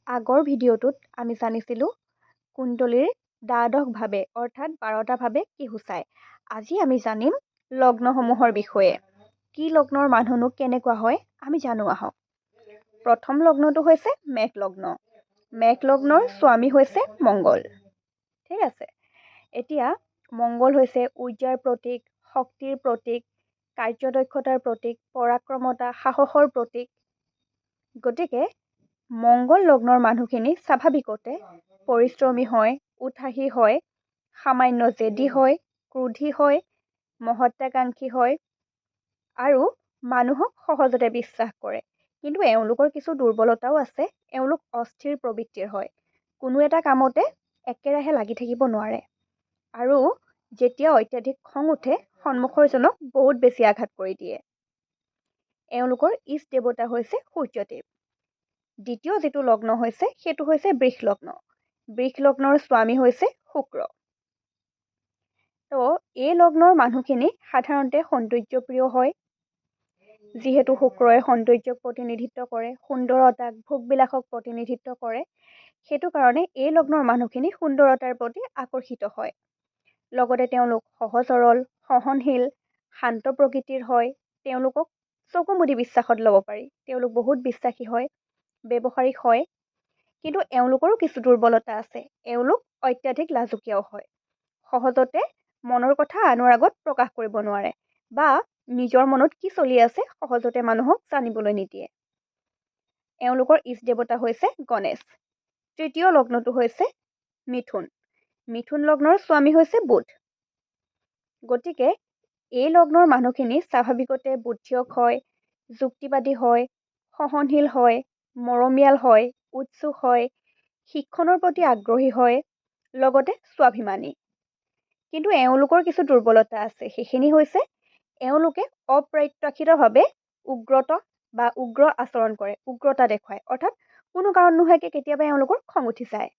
আগৰ ভিডিঅ'টোত আমি জানিছিলোঁ কুণ্ডলীৰ দ্বাদশ ভাৱে, অৰ্থাৎ 12টা ভাৱে কি সূচায়। আজি আমি জানিম লগ্নসমূহৰ বিষয়ে। কি লগ্নৰ মানুহনো কেনেকুৱা হয়, আমি জানো আহক। প্ৰথম লগ্নটো হৈছে মেষ লগ্ন। মেষ লগ্নৰ স্বামী হৈছে মংগল। ঠিক আছে। এতিয়া মংগল হৈছে উৰ্জাৰ প্ৰতীক, শক্তিৰ প্ৰতীক, কাৰ্যদক্ষতাৰ প্ৰতীক, পৰাক্ৰমতা, সাহসৰ প্ৰতীক। গতিকে মংগল লগ্নৰ মানুহখিনি স্বাভাৱিকতে পৰিশ্ৰমী হয়, উৎসাহী হয়, সামান্য জেদী হয়, ক্ৰোধী হয়, মহত্বাকাংক্ষী হয় আৰু মানুহক সহজতে বিশ্বাস কৰে। কিন্তু এওঁলোকৰ কিছু দুৰ্বলতাও আছে। এওঁলোক অস্থিৰ প্ৰবৃত্তিৰ হয়, কোনো এটা কামতে একেৰাহে লাগি থাকিব নোৱাৰে আৰু যেতিয়া অত্যাধিক খং উঠে, সন্মুখৰজনক বহুত বেছি আঘাত কৰি দিয়ে। এওঁলোকৰ ইষ্ট দেৱতা হৈছে সূৰ্যদেৱ। দ্বিতীয় যিটো লগ্ন হৈছে, সেইটো হৈছে বৃষ লগ্ন। বৃষ লগ্নৰ স্বামী হৈছে শুক্ৰ। তো এই লগ্নৰ মানুহখিনি সাধাৰণতে সৌন্দৰ্যপ্ৰিয় হয়। যিহেতু শুক্ৰই সৌন্দৰ্যক প্ৰতিনিধিত্ব কৰে, সুন্দৰতাক, ভোগবিলাসক প্ৰতিনিধিত্ব কৰে, সেইটো কাৰণে এই লগ্নৰ মানুহখিনি সুন্দৰতাৰ প্ৰতি আকৰ্ষিত হয়। লগতে তেওঁলোক সহজ সৰল, সহনশীল, শান্ত প্ৰকৃতিৰ হয়। তেওঁলোকক চকু মুদি বিশ্বাসত ল'ব পাৰি। তেওঁলোক বহুত বিশ্বাসী হয়, ব্যৱহাৰিক হয়। কিন্তু এওঁলোকৰো কিছু দুৰ্বলতা আছে। এওঁলোক অত্যাধিক লাজুকীয়াও হয়, সহজতে মনৰ কথা আনৰ আগত প্ৰকাশ কৰিব নোৱাৰে বা নিজৰ মনত কি চলি আছে সহজতে মানুহক জানিবলৈ নিদিয়ে। এওঁলোকৰ ইষ্ট দেৱতা হৈছে গণেশ। তৃতীয় লগ্নটো হৈছে মিথুন। মিথুন লগ্নৰ স্বামী হৈছে বুধ। গতিকে এই লগ্নৰ মানুহখিনি স্বাভাৱিকতে বুদ্ধিয়ক হয়, যুক্তিবাদী হয়, সহনশীল হয়, মৰমীয়াল হয়, উৎসুক হয়, শিক্ষণৰ প্ৰতি আগ্ৰহী হয়, লগতে স্বাভিমানী। কিন্তু এওঁলোকৰ কিছু দুৰ্বলতা আছে। সেইখিনি হৈছে এওঁলোকে অপ্ৰত্যাশিতভাৱে উগ্ৰতা বা উগ্ৰ আচৰণ কৰে, উগ্ৰতা দেখুৱায়। অৰ্থাৎ কোনো কাৰণ নোহোৱাকৈ কেতিয়াবা এওঁলোকৰ খং উঠি যায়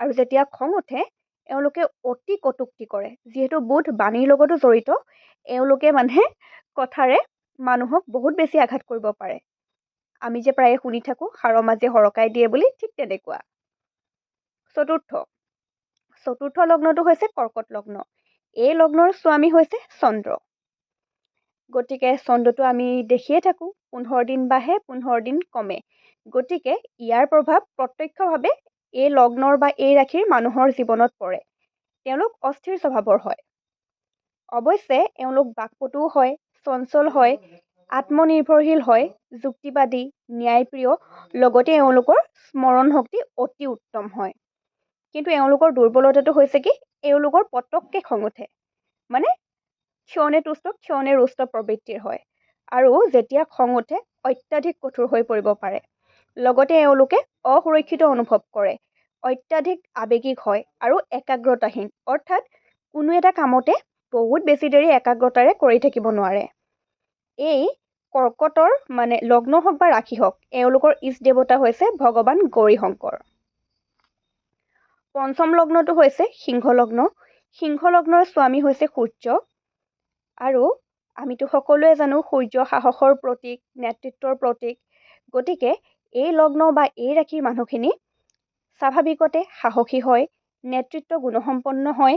আৰু যেতিয়া খং উঠে, এওঁলোকে অতি কটুক্তি কৰে। যিহেতু বুধ বাণীৰ লগতো জড়িত, এওঁলোকে মানে কথাৰে মানুহক বহুত বেছি আঘাত কৰিব পাৰে। আমি যে প্ৰায়ে শুনি থাকোঁ, সাৰৰ মাজে সৰকাই দিয়ে বুলি, ঠিক তেনেকুৱা। চতুৰ্থ লগ্নটো হৈছে কৰ্কট লগ্ন। এই লগ্নৰ স্বামী হৈছে চন্দ্ৰ। গতিকে চন্দ্ৰটো আমি দেখিয়ে থাকোঁ, 15 দিন বাঢ়ে, 15 দিন কমে। গতিকে ইয়াৰ প্ৰভাৱ প্ৰত্যক্ষভাৱে এই লগ্নৰ বা এই ৰাশিৰ মানুহৰ জীৱনত পৰে। তেওঁলোক অস্থিৰ স্বভাৱৰ হয়। অৱশ্যে এওঁলোক বাকপটুও হয়, চঞ্চল হয়, আত্মনিৰ্ভৰশীল হয়, যুক্তিবাদী, ন্যায়প্ৰিয়, লগতে এওঁলোকৰ স্মৰণ শক্তি অতি উত্তম হয়। কিন্তু এওঁলোকৰ দুৰ্বলতাটো হৈছে কি, এওঁলোকৰ পটককৈ খং উঠে, মানে ক্ষণে তুষ্ট ক্ষণে ৰুষ্ট প্ৰবৃত্তিৰ হয় আৰু যেতিয়া খং উঠে, অত্যাধিক কঠোৰ হৈ পৰিব পাৰে। লগতে এওঁলোকে অসুৰক্ষিত অনুভৱ কৰে, অত্যাধিক আৱেগিক হয় আৰু একাগ্ৰতাহীন, অৰ্থাৎ কোনো এটা কামতে বহুত বেছি দেৰি একাগ্ৰতাৰে কৰি থাকিব নোৱাৰে। এই কৰ্কটৰ মানে লগ্ন হওক বা ৰাশি হওক, এওঁলোকৰ ইষ্ট দেৱতা হৈছে ভগৱান গৌৰীশংকৰ। পঞ্চম লগ্নটো হৈছে সিংহ লগ্ন। সিংহ লগ্নৰ স্বামী হৈছে সূৰ্য আৰু আমিতো সকলোৱে জানো সূৰ্য সাহসৰ প্ৰতীক, নেতৃত্বৰ প্ৰতীক। গতিকে এই লগ্ন বা এই ৰাশিৰ মানুহখিনি স্বাভাৱিকতে সাহসী হয়, নেতৃত্ব গুণসম্পন্ন হয়,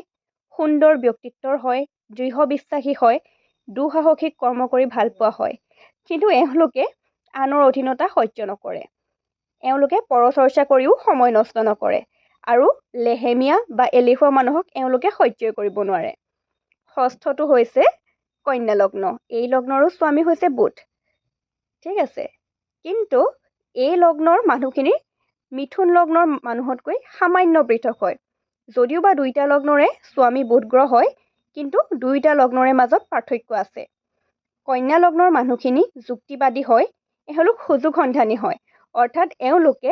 সুন্দৰ ব্যক্তিত্বৰ হয়, দৃঢ় বিশ্বাসী হয়, দুঃসাহসিক কৰ্ম কৰি ভাল পোৱা হয়। কিন্তু এওঁলোকে আনৰ অধীনতা সহ্য নকৰে। এওঁলোকে পৰচৰ্চা কৰিও সময় নষ্ট নকৰে আৰু লেহেমীয়া বা এলেহুৱা মানুহক এওঁলোকে সহ্যই কৰিব নোৱাৰে। ষষ্ঠটো হৈছে কন্যা লগ্ন। এই লগ্নৰো স্বামী হৈছে বুধ। ঠিক আছে। কিন্তু এই লগ্নৰ মানুহখিনি মিথুন লগ্নৰ মানুহতকৈ সামান্য পৃথক হয়। যদিও বা দুয়োটা লগ্নৰে স্বামী বুধ গ্ৰহ হয়, কিন্তু দুয়োটা লগ্নৰে মাজত পাৰ্থক্য আছে। কন্যা লগ্নৰ মানুহখিনি যুক্তিবাদী হয়, এওঁলোক সুযোগ সন্ধানী হয়। অৰ্থাৎ এওঁলোকে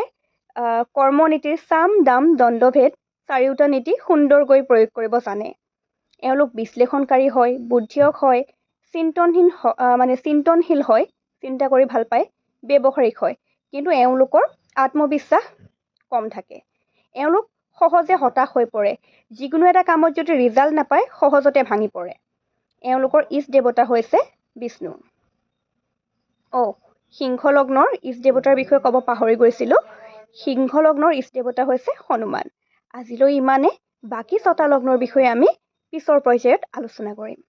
কৰ্মনীতিৰ চাম, দাম, দণ্ডভেদ চাৰিওটা নীতি সুন্দৰকৈ প্ৰয়োগ কৰিব জানে। এওঁলোক বিশ্লেষণকাৰী হয়, বুদ্ধিয়ক হয়, চিন্তনহীন মানে চিন্তনশীল হয়, চিন্তা কৰি ভাল পায়, ব্যৱহাৰিক হয়। কিন্তু এওঁলোকৰ আত্মবিশ্বাস কম থাকে। এওঁলোক সহজে হতাশ হৈ পৰে। যিকোনো এটা কামত যদি ৰিজাল্ট নাপায়, সহজতে ভাঙি পৰে। এওঁলোকৰ ইষ্ট দেৱতা হৈছে বিষ্ণু। অ' সিংহ লগ্নৰ ইষ্ট দেৱতাৰ বিষয়ে ক'ব পাহৰি গৈছিলোঁ। সিংহ লগ্নৰ ইষ্ট দেৱতা হৈছে হনুমান। আজিলৈ ইমানে। বাকী ছটা লগ্নৰ বিষয়ে আমি পিছৰ পৰ্যায়ত আলোচনা কৰিম।